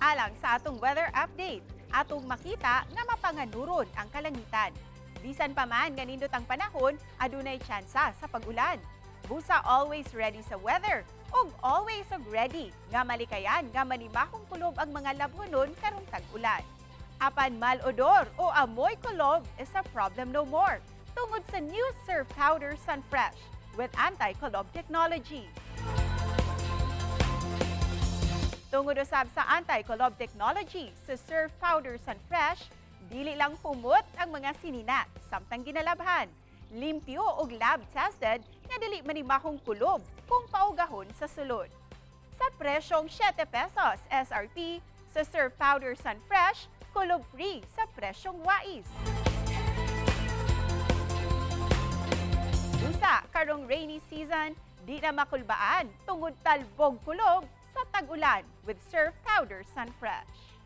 Alang sa atong weather update, atong makita nga mapanganuron ang kalangitan. Bisan pa man nga nindot ang panahon, adunay tsansa sa pag-ulan. Busa always ready sa weather ug always og ready nga malikayan nga manimahong kulob ang mga labhonon karong tag-ulan. Apan malodor o amoy kulob is a problem no more tungod sa new Surf Powder Sunfresh with anti-kulob technology. Tungod usab sa anti-kulob technology sa Surf Powder Sunfresh, dili lang humot ang mga sinina samtang ginalabhan. Limpyo og lab tested nga dili manimahong kulob kung paugahon sa sulod. Sa presyong 7 pesos SRP sa Surf Powder Sunfresh, kulob free sa presyong wais. Usa, karong rainy season, di na makulbaan tungod talbog kulob sa tag-ulan with Surf Powder Sunfresh.